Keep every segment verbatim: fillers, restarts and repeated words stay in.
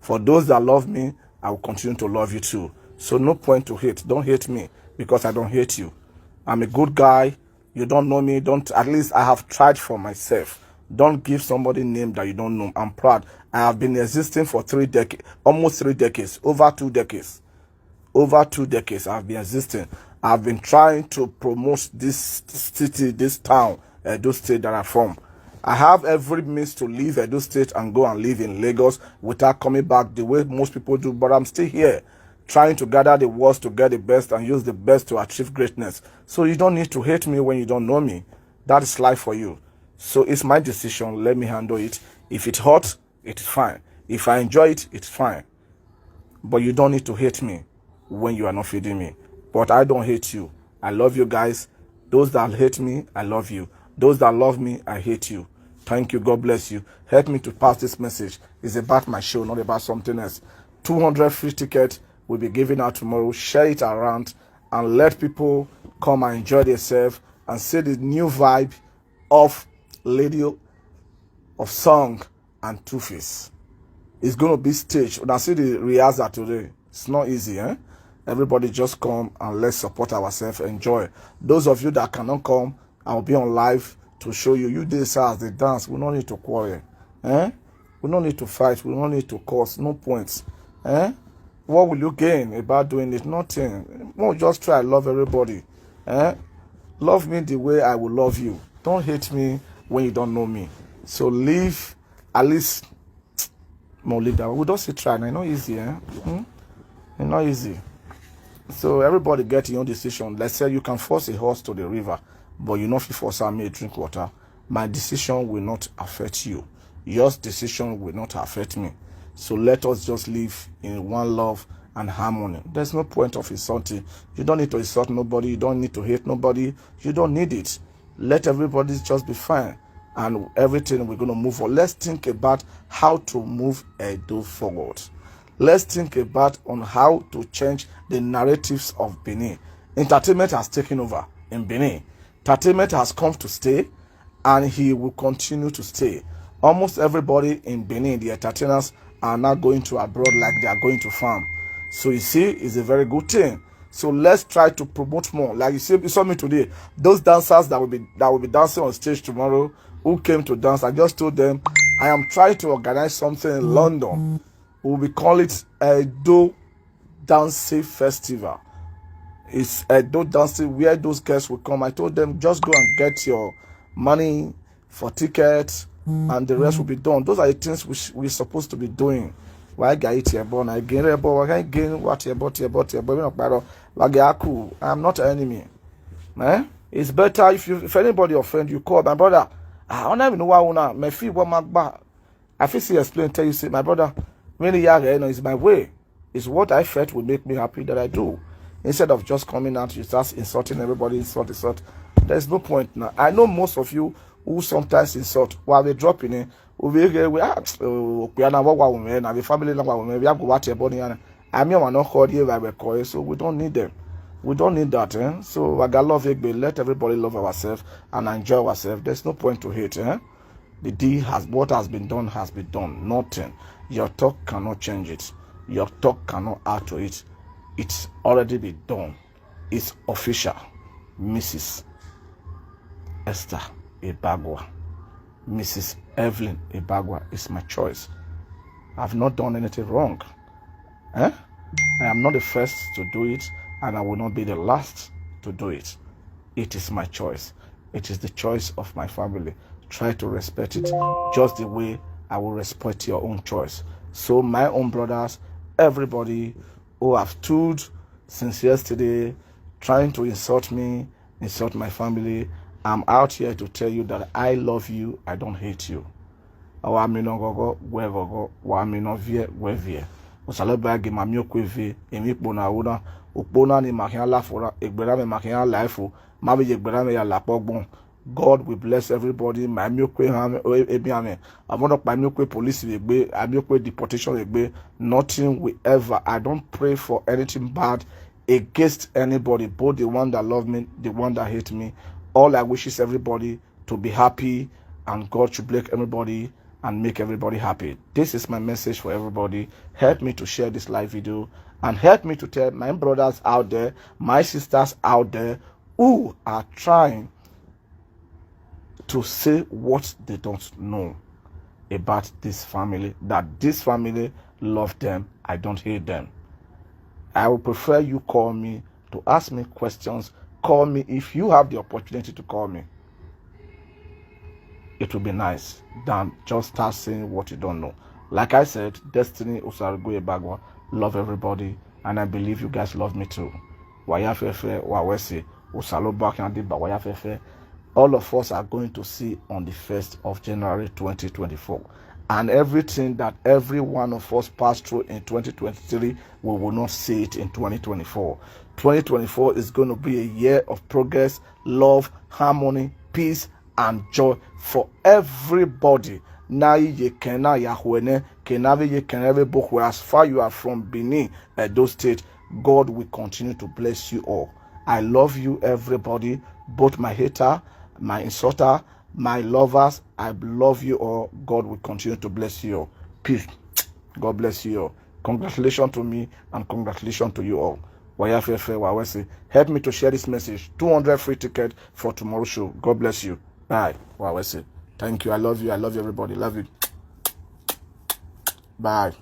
But those that love me, I will continue to love you too. So no point to hate. Don't hate me because I don't hate you. I'm a good guy. You don't know me. Don't, at least I have tried for myself. Don't give somebody name that you don't know. I'm proud. I have been existing for three decades, almost three decades, over two decades. Over two decades I've been existing. I've been trying to promote this city, this town, Edo State that I'm from. I have every means to leave Edo State and go and live in Lagos without coming back the way most people do, but I'm still here trying to gather the worst to get the best and use the best to achieve greatness. So you don't need to hate me when you don't know me. That is life for you. So it's my decision. Let me handle it. If it hurts, it's fine. If I enjoy it, it's fine. But you don't need to hate me when you are not feeding me. But I don't hate you. I love you guys. Those that hate me, I love you. Those that love me, I hate you. Thank you. God bless you. Help me to pass this message. It's about my show, not about something else. two hundred free tickets will be given out tomorrow. Share it around and let people come and enjoy themselves and see the new vibe of Lady of Song and Two Face. It's going to be staged. When I see the rehearsal today, it's not easy, eh? Everybody just come and let's support ourselves, enjoy. Those of you that cannot come, I'll be on live to show you. You this as the dance, we don't need to quarrel, eh? We don't need to fight, we don't need to curse, no points, eh? What will you gain about doing it? Nothing. We'll just try love everybody, eh? Love me the way I will love you. Don't hate me when you don't know me. So leave, at least, more leave that. We don't see try now. It's not easy, eh? Hmm? It's not easy. So everybody get your own decision. Let's say you can force a horse to the river, but you know if you force me drink water, my decision will not affect you. Your decision will not affect me. So let us just live in one love and harmony. There's no point of insulting. You don't need to insult nobody. You don't need to hate nobody. You don't need it. Let everybody just be fine, and everything, we're going to move on. Let's think about how to move Edo forward. Let's think about on how to change the narratives of Benin. Entertainment has taken over in Benin. Entertainment has come to stay, and he will continue to stay. Almost everybody in Benin, the entertainers, are now going to abroad like they are going to farm. So you see, it's a very good thing. So let's try to promote more. Like you see, you saw me today. Those dancers that will be that will be dancing on stage tomorrow, who came to dance, I just told them I am trying to organize something in London. We will call it Edo Dancing Festival. It's Edo Dancing, where those girls will come. I told them, just go and get your money for tickets, and the rest will be done. Those are the things we sh- we're supposed to be doing. Why get it here, born? I gain here, but why gain what here, but here, but here, but not bad. Why get cool? I'm not an enemy. Eh? It's better if you if anybody offend you, call my brother. I don't even know why una. My feel what my back. I feel see explain tell you say, my brother, many years, you know, is my way. It's what I felt will make me happy that I do. Instead of just coming out, you start insulting everybody, insult, insult. There's no point now. I know most of you who sometimes insult while they drop in it. We we ah, we are now what we are now. The family now we have to watch your body. And I'm your one not called here by the coy, so we don't need them. We don't need that. Eh? So I got love Egbe. Let everybody love ourselves and enjoy ourselves. There's no point to hate. Eh? The deal has what has been done has been done. Nothing. Your talk cannot change it. Your talk cannot add to it. It's already been done. It's official. Missus Esther Ibagwa. Missus Evelyn Ibagwa is my choice. I've not done anything wrong. Eh? I am not the first to do it, and I will not be the last to do it. It is my choice. It is the choice of my family. Try to respect it just the way I will respect your own choice. So, my own brothers, everybody who have stood since yesterday trying to insult me, insult my family, I'm out here to tell you that I love you, I don't hate you. Awa mi no gogo, we gogo, wa mi no vie, we vie. Usalo ba gi ma mi okwe vie, emi kpo na una, ukpo na ni ma kian la fora, egbera mi ma kian la ifo, ma bi egbera mi ya la pogbon. God will bless everybody. My mi okwe ha mi, o, ebi ami. I want to buy mi okwe police we gbe, I mi okwe deportation we gbe. Nothing will ever. I don't pray for anything bad against anybody, both the one that love me, the one that hate me. All I wish is everybody to be happy, and God should bless everybody and make everybody happy. This is my message for everybody. Help me to share this live video and help me to tell my brothers out there, my sisters out there who are trying to say what they don't know about this family, that this family love them. I don't hate them. I would prefer you call me to ask me questions. Call me if you have the opportunity to call me. It would be nice than just start saying what you don't know. Like I said, Destiny Usarugwe Bagwa, love everybody, and I believe you guys love me too. Wayafefe, Wawesi, Usaloba Kandiba, Wayafefe. All of us are going to see on the first of January twenty twenty-four. And everything that every one of us passed through in twenty twenty-three, we will not see it in twenty twenty-four. twenty twenty-four is going to be a year of progress, love, harmony, peace, and joy for everybody. Na ye kena ya hwene, kena ve ye kena ve bo hwe. As far you are from Benin, Edo State, God will continue to bless you all. I love you, everybody, both my hater, my insulter, my lovers. I love you all. God will continue to bless you all. Peace. God bless you all. Congratulations to me and congratulations to you all. Wayafefe, Wawesi. Help me to share this message. Two hundred free ticket for tomorrow's show. God bless you. Bye. Wawesi. Thank you. I love you. I love you, everybody. Love you. Bye.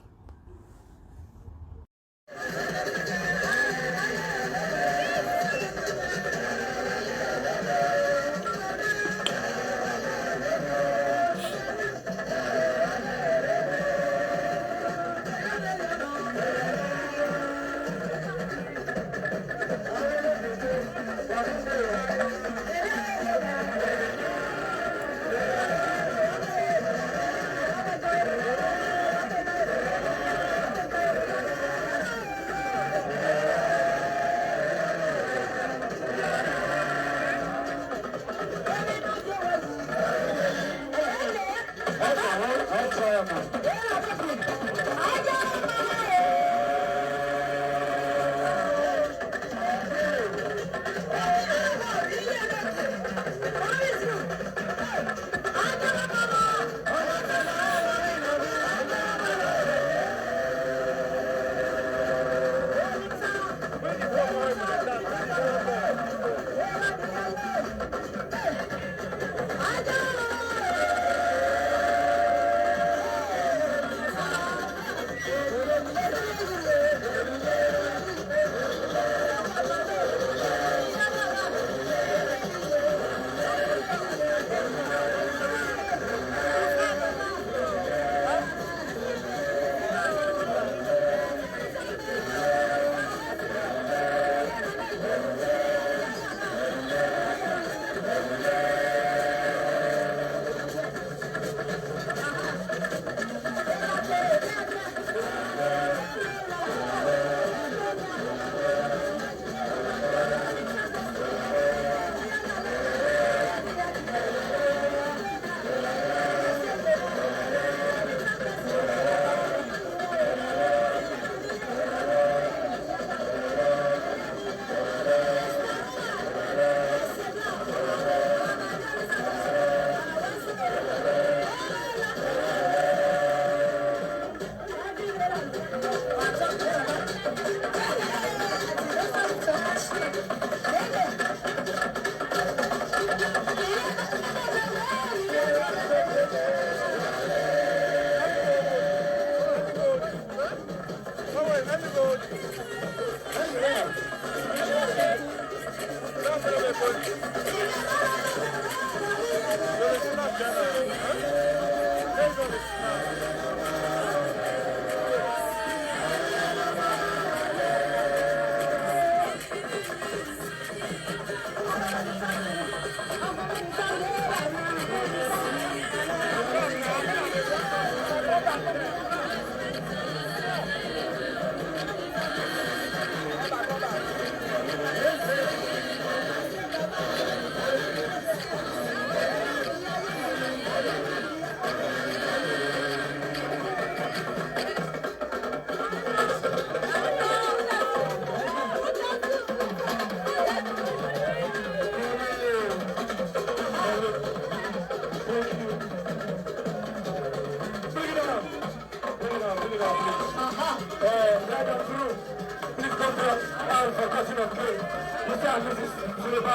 for cutting of cake. You see, I miss this.